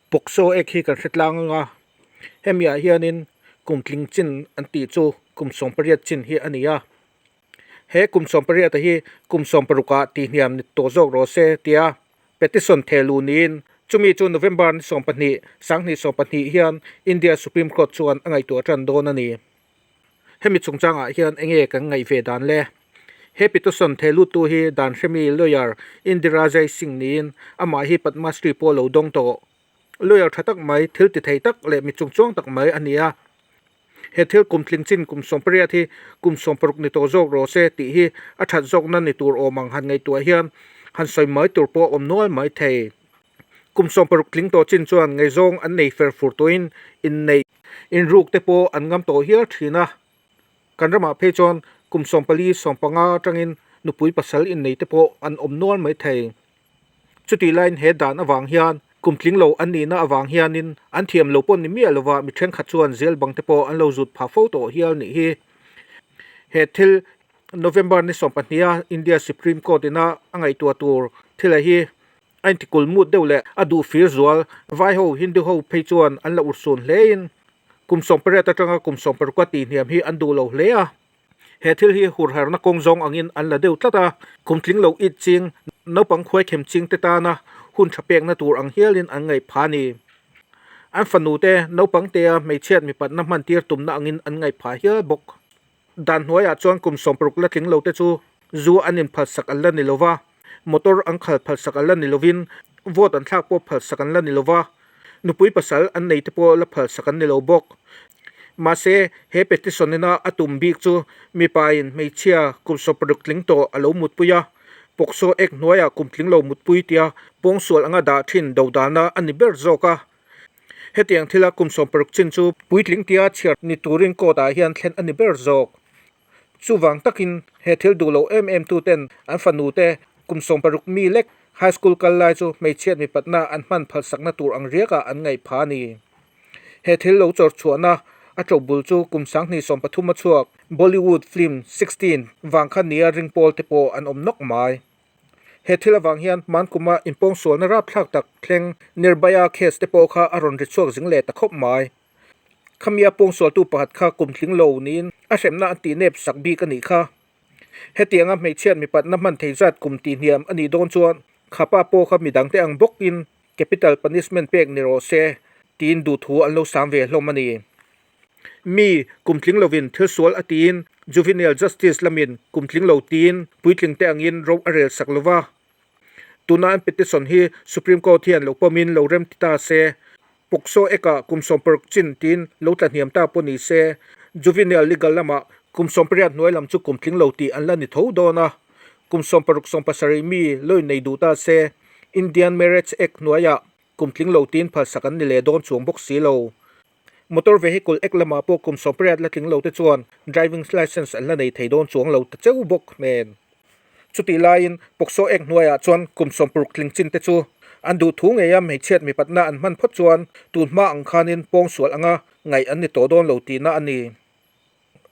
POCSO Act hi kan hre tlang anga hemi ah hianin kum tling chin an tih chu kum 18 chin hi a ni a. He kum 18 a hi kum 16 ah tihhniam ni tawh zawk rawh se tia petition theh luh niin chumi chu November ni 12, 2022 hian India Supreme Court chuan a ngaihtuah tan dawn a ni. Hemi chungchangah hian enge kan ngaih ve dan le? He petition theh luttu hi dan hremi lawyer Indira Jai Singh niin amah hi Padma Shri pawh lo dawng tawh. Lawyer tha tak mai, thil ti thei tak leh mi chungchuang tak mai a ni a. He thil kum tling chin kum 18 hi kum 16 ni tawh zawk rawh se tih hi a that zawkna ni tur awm ang han ngaihtuah hian han sawi mai tur pawh a awm nual mai thei. Kum 16 tling tawh chin chuan ngaihzawng an nei fer fur tawhin inneih Inruk te pawh an ngam tawh hial thin a, kan ramah phei chuan kum 14, 15 atangin nupui pasal innei te pawh an awm nual mai thei. Chutih laiin he dan avang hian kum tling lo an nihna avang hianin an thiam lo pawh ni miah lova mi thenkhat chuan zel bang te pawh an lo zut phah fo tawh hial nih hi. He thil November ni 12 a India Supreme Court ina a ngaihtuah tur thil a hi A intikul mut deuh leh a duh fir zual. Vai ho, Hindu ho phei chuan an la urhsun hlein kum 18 atanga kum 16 a tihhniam hi an duh lo hle a. He thil hi hurherna kawng zawng angin an la deuh tlat a, kum tling lo it ching, naupang khuaikhem ching te tana hun tha pekna tur ang hialin an ngaih phah a ni. An fanu te, naupang tea hmeichhiat mipatna hman tir tumna angin an ngaih phah hial bawk. Dan hnuaiah chuan kum 60 la tling lote chu zu an inphalsak an la ni lo va, motor an khal phalsak an la ni lovin vote an thlak pawh phalsak an la ni lo va, nupui pasal an nei te pawh la phalsak an ni lo bawk. Mahse, he petition ina a tum bik chu mipain hmeichhia kum 60 tling tawh a lo mutpui a, POCSO Act hnuaiah kum tling lo mutpui tia pawngsual anga dah thin dodalna a ni ber zawk a. Hetiang thila kum 16 chin chu puitling tia chhiar ni turin court ah hian thlen a ni ber zawk. Chuvang takin he thil duh lo em em tu ten an fanu te kum 16 mi lek high school kal lai chu hmeichhiat mipatna an hman phalsakna tur ang riakah an ngaih pha a ni. He thil lo chawr chhuahna a to bul chu kum 2013 a chhuak Bollywood film 16 vang kha nia ring pawl te pawh an awm nawk mai. He thil avang hian hmankuma inpawngsualna rapthlak tak thleng Nirbhaya case te pawh kha a rawn ri chhuak zing leh ta khawp mai. Khamia pawngsualtu pakhat kha kum tling lo niin a hremna an tihnep sak bik a nih kha. Hetianga hmeichhiat mipatna hman thei zat kum tihhniam a nih dawn chuan khapa pawh kha midangte ang bawkin capital punishment pek ni rawh se tiin duhthu an lo sam ve hlawm a ni. Mi kum tling lovin thil sual a tiin Juvenile Justice lamin kum tling lo tiin puitling te angin ro a rel sak lova. Tuna an petition hi Supreme Court hian lo pawmin lo rem ti ta se, POCSO Act ah kum 16 chin tiin lo tla hniam ta pawh ni se, Juvenile Legal lamah kum 18 hnuai lam chu kum tling lo tih an la ni tho dawn a. Kum 16, 17 mi loin nei duh ta se, Indian Marriage Act hnuaiah kum tling lo tiin phalsak an ni leh dawn chuang bawk si lo. Motor vehicle Act lamah pawh kum 18 la tling lo te chuan driving licence an la nei thei dawn chuang lo ta cheu bawk nen. Chutih laiin POCSO Act hnuaiah chuan kum 60 tling chin te chu an duh thu ngeia hmeichhiat mipatna an hman phawt chuan tun hma ang khanin pawngsual anga ngaih an ni tawh dawn lo tihna a ni.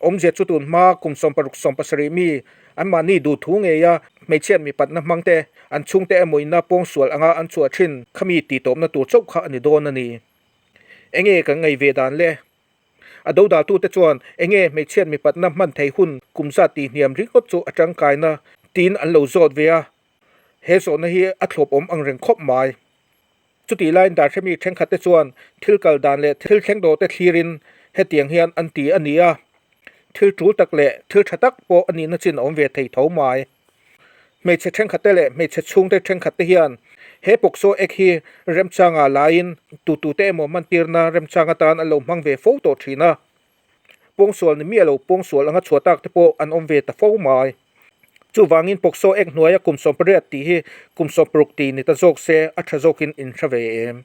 Awmzia chu tun hma kum 16, 17 mi anmahni duh thu ngeia hmeichhiat mipatna hmang te an chhungte emaw ina pawngsual anga an chhuah thin khami tihtawpna tur chauh kha a ni dawn a ni. Enge kan ngaih ve dan le? A dodaltute chuan enge hmeichhiat mipatna hman thei hun kum zat tih hniam ringawt chu a tangkaina tiin an lo zawt ve a, he zawhna hi a thlawp awm ang reng khawp mai. Chutih laiin Darhremi thenkhatte chuan thil kal dan leh thil thleng dawhte thlirin hetiang hian an ti a ni a, thil tul tak leh thil tha tak pawh a nihna chin a awm ve thei tho mai. Hmeichhe thenkhatte leh hmeichhe chhungte thenkhatte hian he POCSO Act hi remchanga laiin tutute emaw mantirna remchang atan an lo hmang ve fo tawh thin a. Pawngsual ni miah lo pawngsual anga chhuah tak te pawh an awm ve ta fo mai. Chuvangin POCSO Act hnuaia kum 18 tih hi kum 60 tih ni ta zawk se a tha zawkin in hre ve em?